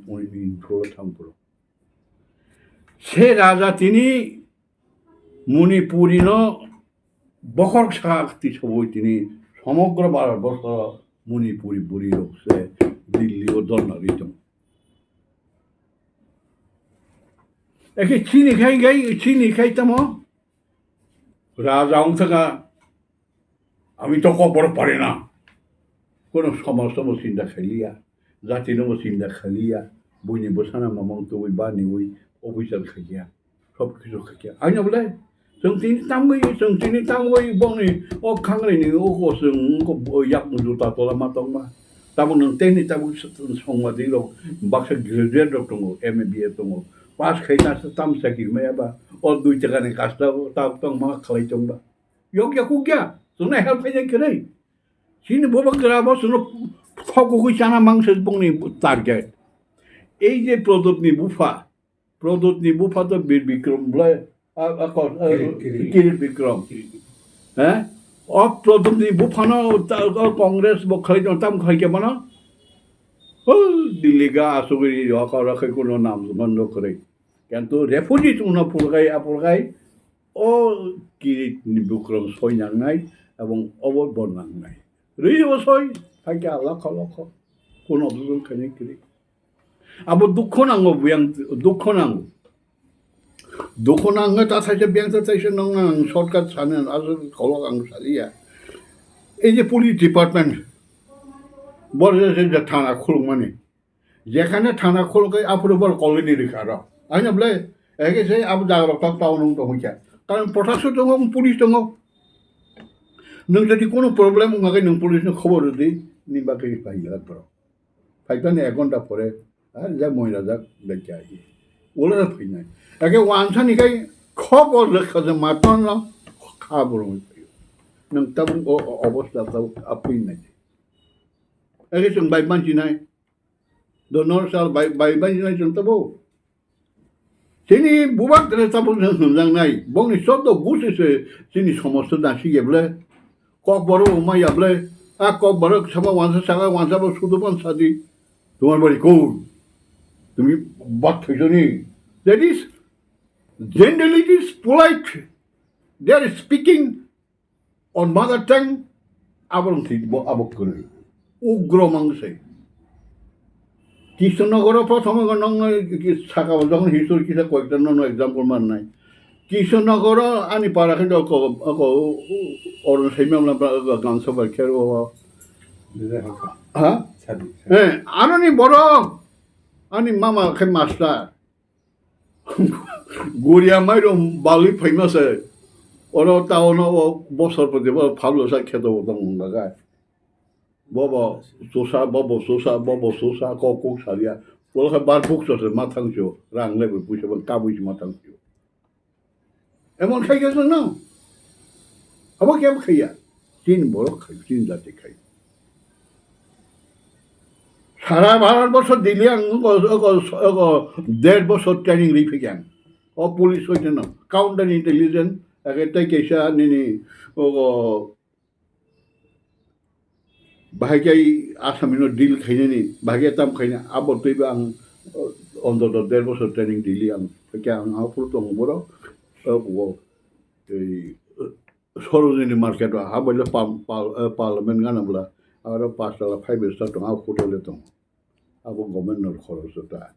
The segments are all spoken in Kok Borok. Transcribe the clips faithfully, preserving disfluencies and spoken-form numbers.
Oni ni thoro thang phuru. Se raja tini Manipuri no bokhorok sa tisobwi tini somogro Bharat borso Manipuri bwrwi rok se Delhi o dharna rwi tongo. Eke chini khai, khai, chini khai tamo raja wng thaka, "Ami to kokborok pare na." Kono somaj no bo chinta khailiya, jati no bo chinta khailiya, buini bwsana mamang tubui baniui officer khaikya, sob kisu khaikya. Aino bole, chwng tini tamgwi, chwng tini tamgwi bongni o khangreni o ko chwng ko yak juta tola ma tongma. Tamo nwng teni tabuk songma di rok baksa graduate rok tongo, M A B A tongo. Pass khaina se tam chakri maya ba, o dui taka ni kasta ta tongma khalai tongba. Yok ya kuk ya, chwngno help khaina kwrwi. Chini bobo gra bo chwngno khokugwi chana mangsa bongni target. Ei je Prodot ni bupha, Prodot ni bupha to Bir Bikram bwlai, a, a, ko-, a, Kirit, Kirit. Kirit Bikram. Kirit Bikram. He? O Prodot ni buphano ta, o Congress bo khlai tong, tam khlai khe mano? O Delhi ga asugwi ri, o koro khai kuno nam gando kwrwi. Kintu refugee chwngno phurkhai, a phurkhai, o Kirit ni Bikram soi nangnai, ebong obo bo nangnai. Rwi bo soi, khai khe a lakho lakho. Kuno bwrwi khaini kwrwi. Abo dukho nango, buyang dukho nango. Dukho nango ta thaisa biyang ta thaisa nang nang shortcut sani aswk kolok ang saliya. Ei je police department, bor je, je, je thana khulukmani. Jekhane thana khuluk kai aphuru bor kolini rikha ro. Aina bole, ege se abo jaga rok tak town nung tongkha. Karon protection tongo, police tongo. Nung jodi kono problem wngkha khe nung police no khobor rwdi, ni bagwi pai ya bro. Phaikani ek ghonta pore, ha, ja moira jak, bekya hi. Ulo phainai. Eke wansani kai khobor lekha je maton no kha borong phaio. Nang tabuk o, o, obostha tabuk apui nai. Eke chwng bai manchi nai. Do nor sal bai, bai manchi nai chwng tabuk. Chini bubak tere tabuk jang hwnjak nai. Bongni choddo gusi se chini somosto dasi ye ble. Kokborok wngma ya ble. A kokborok sama wansa saka wansa bo sudu ban sadi. Tomar bari koi? Tumi bat thaisoni. That is, generally it is polite. They are speaking on mother tongue, aborong thwi bo abo kwrwi. Ugro mang se. Kishannagar o prothom o nong saka o jokhon history kisa koyekta nono example man nai. Kishannagar o ani para khe ko, ko, oron saimya mla gangsa bai kher o. Ha? Sadi. Eh, anoni borok, ani mama khe master. Goria mairum balwi phaima se. Oro town o bosor poti bo phablo sa kheto bo tong lagai. Bobo susa, bobo susa, bobo susa, kok kok salia. Polo khe bar buk sose ma thang sio. Rang lebu puisa ban kabui ma thang sio. Emon khai khe no. Abo khe khai ya. Tin borok khai, tin jati khai. Sara Bharat borso Delhi ang ogo, ogo, ogo, der bosor training ri phikya ang. O police hoite no, counter intelligence, age tei kaisa nini, ogo, bahai khe Asami no deal khainani, bahai khe tam khaina, abo twibo ang, o, ontoto der bosor training Delhi ang, phikya ang, ang aphuru tongo borok, ogo, tei, Sarojini market o ha bai le pal-, pal-, eh, parliament gana bwla. Aro pastala five star tongo, abo hotel le tongo. Abo government no khoroch ta.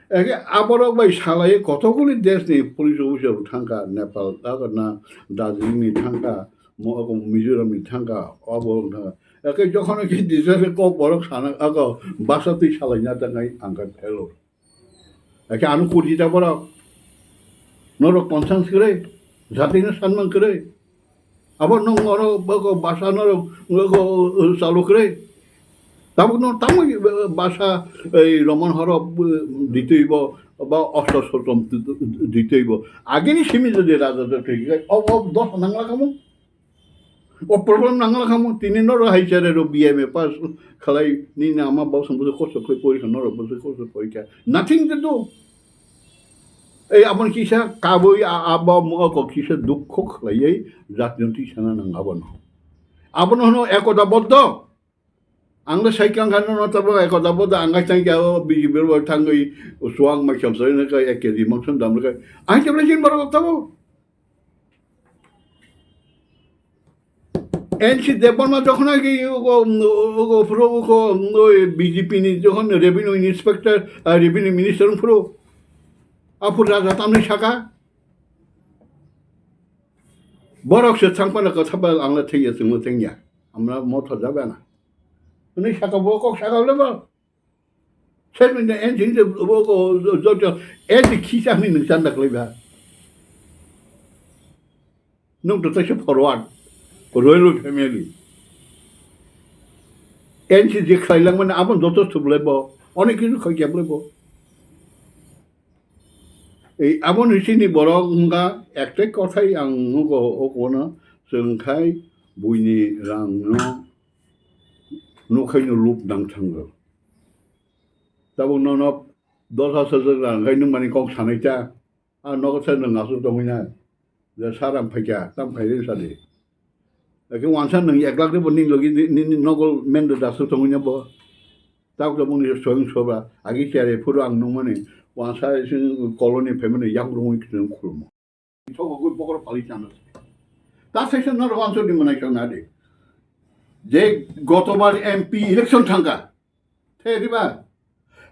Eke aborok bai salai kotokuni desh ni police officer thangkha, Nepal, abo na Darjeeling ni thangkha, mo-, abo Mizoram ni thangkha, abo thangkha. Eke jokhon ki disa se kok borok sana, ako basa twi salai na tangai angka hello. Eke ano kurjita borok. Norok conscience kwrwi, jatino sanman kwrwi. Abo nwng oro boko basa norok, boko, uh, chalo kwrwi. Tabuk no tamo, uh, basa, ei Roman horok, uh, ditwi bo, ba osto sotom ditwi bo. Agini simi jodi raja jotoi, o, o dos nangla kamo. O problem nangla kamo, tini norok hai chere ro B M A pass khalai, nini ama bosong bosong kosto khlai porikha, norok bosong kosto porikha. Nothing to do. Ei aboni kisa kabui a-, abo mo ko kisa dukho khlaiwi jatino tisana nang abono. Abono hono ekota boddo. Ang le sai kang kha no, no, tabo eko tabo da ang kai tang kya o B J P ro thang goi suang ma kham sai na kai ek K G mang san dam kai. Ai tabo jin baro tabo. N C Debbarma jokhon agi ugo, ugo phuro ugo, oi B J P ni jokhon revenue inspector, ah, revenue minister phuro. Aphur raja tamni saka. Borok se thangpana kotha ba ang le thengya, chwngno thengya. Amra motho jabana. Hwnwi saka bo kok saka le bo. Sel min N C je bo ko joto N C khisa hwnwi nung chanda khlai ba. Nung to taisa forward. Royal family. N C je khlai lang mane abon joto thup le bo. Onek kisu khai kya le bo. Ei, aboni sini borok wngkha ektai kothai ang nugo o kono chwng khai buini rangno nukhaino lup nang thango. Tabuk nono dos hajar rang khai nung mani kok sanai ta, a nogo sai nung aswk tongwi nai, je saram phaikha, tam khai ri sadi. Eke wansa nung ek lakh ribo ning logi ni, ni, ni nogo mendo dasu tongwi na bo. Tabuk tabuk ni soyung sobra, agi chere phuru ang nung mani, wansa sing colony family yang rungwi khulum. Sokogwi bokoro pali chana. Ta session no rwanso di manai chana de. Je gotobar M P election thangka. The diba?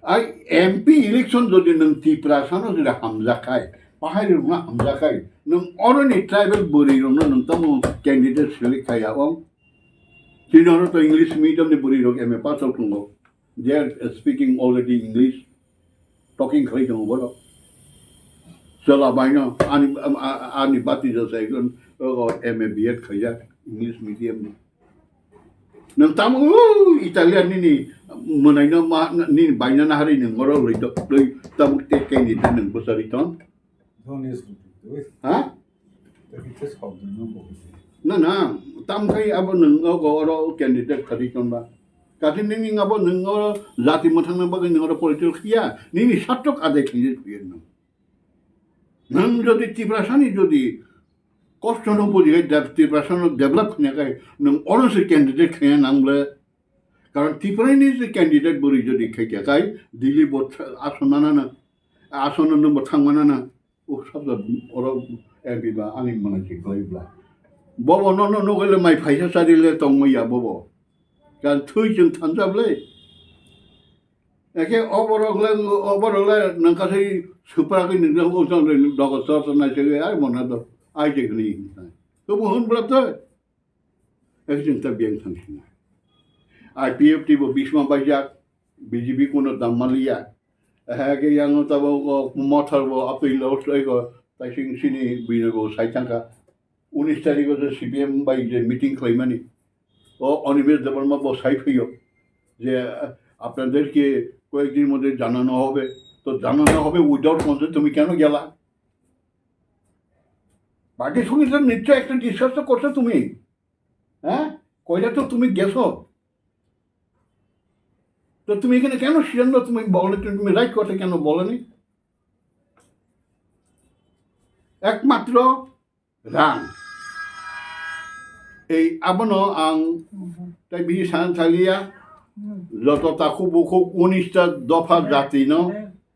Ai M P election jodi nung Tiprasano jodi hamjakhai, pahari rungna hamjakhai, nung oroni tribal bwrwi rungno nung tamo candidate select khai ya ong. Chini oro to English medium ni bwrwi rok M A pass rok tongo. They are speaking already English. Talking khlai tongo borok. Chwla baino ani, a-, a-, ani bati jasa ekjon, o, M A B Ed khaijak, English medium ni. Nung tamo, o, Italian nini mwnaino ma, nini baino nahari nung oro loi do, loi tamo te keni de nung bwsari ton. Don't use to do it. Ha? Tapi itu sound nung bo. Na, na, tam khai abo nung o go oro candidate khari ton ba. Kati nini abo nung oro jati mwthangna bagwi nung oro political khiya, nini satok adai khiye khiye nung. Nung jodi Tiprasani jodi kosto no buji gai, Tiprasano develop khna kai, nung oro se candidate khiya nang ble. Karon Tiprani se candidate buri jodi khai kai, Delhi bo th-, asona na na, asona nung bo thangmana na. O sabda oro M P ba ani mwnai se khlai bla. Bobo no, no, no, le mai phaisa sari le tongma ya bobo. Kan thui chwng thansa ble. Eke oborok le, oborok le nang kasai supra ke nang jang o jang le dogo sor sor nai se ai mona do. Ai je ni. To bo hun bla to. Ekjin ta biyang thang sinai. I P F T bo bisma baijak, B J P kuno dam maliya. Ehake yang tabo ko mothor bo apil lo soi ko taising sini bino bo sai thangka. Unis tarikh o je C P M bai je meeting khlaimani. O Animesh Debbarma bo sai phiyo je, "আপনাদেরকে কয়েকদিন মধ্যে জানানো হবে।" তো জানানো হবে without consent তুমি কেন গেলা? পার্টির সঙ্গে তো নিশ্চয় একটা ডিসকাস তো করছো তুমি, হ্যাঁ? কইলে তো তুমি গেছো, তো তুমি এখানে কেন সিদ্ধান্ত তুমি বলো, তুমি রাইট কথা কেন বলনি? একমাত্র রাং। এই আবনো আং তাই বিজি সান থালিয়া, যত তাকু বুকু উনিশটা দফা জাতি ন,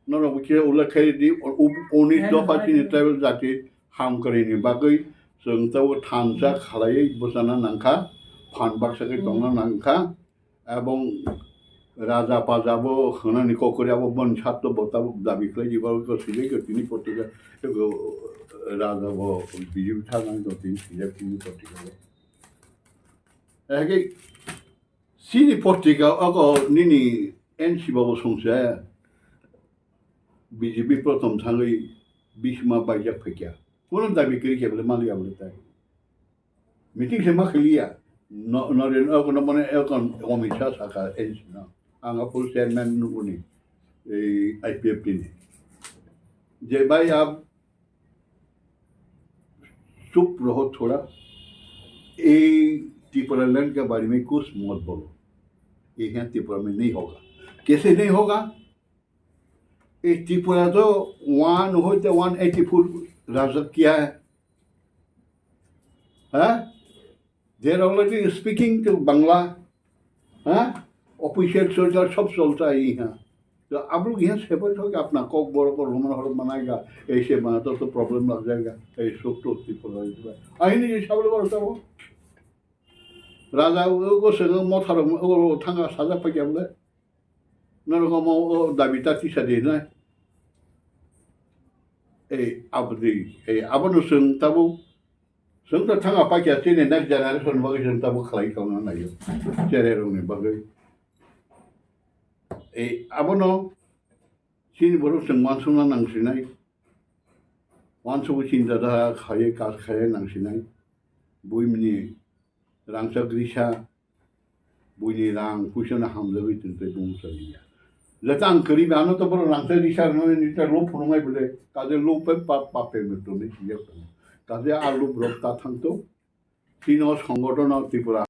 নরক বিচে উল্লেখ খাই দি, উ-, উনিশ দফা চিনি ট্রাইবেল জাতি হাম করেনি বাকি, সং তাও থানসা খালাই বসানা নাংখা, ফান বাক্সাকে টংনা নাংখা, এবং রাজা পাজা bo hwnani kokori abo boni satto bo tabuk dabi khlai di, bo ko sijai ko tini potika, eko raja bo B J P thangmani to tini sijak tini potika bo. Eke sini potika oko nini N C Babu songsa B J P prothom thangwi bisma baijak phaikya. Kono dabi kiri kebele mali abole tai. Meeting se ma khiliya. No, no, no, no, no, mane, ekon, Amit Shah saka, N C no. Ang apul chairman nukuni, ei, I P F T ni. Je bhai, aap chup raho thoda. Ei Tipraland ke baare mein kuch mat bolo. Ye yahan Tripura mein nahi hoga. Kaise nahi hoga? ये त्रिपुरा तो वन होते one eighty four राजा किया है, हाँ? They are already speaking to Bangla, हाँ? Official cholta, sob cholta yaha. To aap log yaha se baat ho ki apna kokborok ko roman hor banayega, aise bana to, to problem lag jayega, ei suk to Tripura. Ahini je sabole baro tabo. Raja o, o sengwi motharok o, o thanga sajak paikha bole. Norok omo o dabi ta tisa di hinwi. Ei abdi, ei abono chwng tabuk, chwng to thanga paikha chini next generation bagwi chwng tabuk khlai tongna naio. Chererokni bagwi. Ei abono chini borok chwng uansukna nang sinai. Uansugwi chinta da khaiwi kaj khaiwi nang sinai. Buimni rangchak risa, buini rang puisa no hamjagwi tong tei bumung chaliya. Jata ang kwrwi ba ano to borok rangchak risa rwnani nita lob phunuknai bole, kaje lob bai pap, pap payment tongwi sijak tongo. Kaje a lob rok ta thang to, chini o songodono Tripura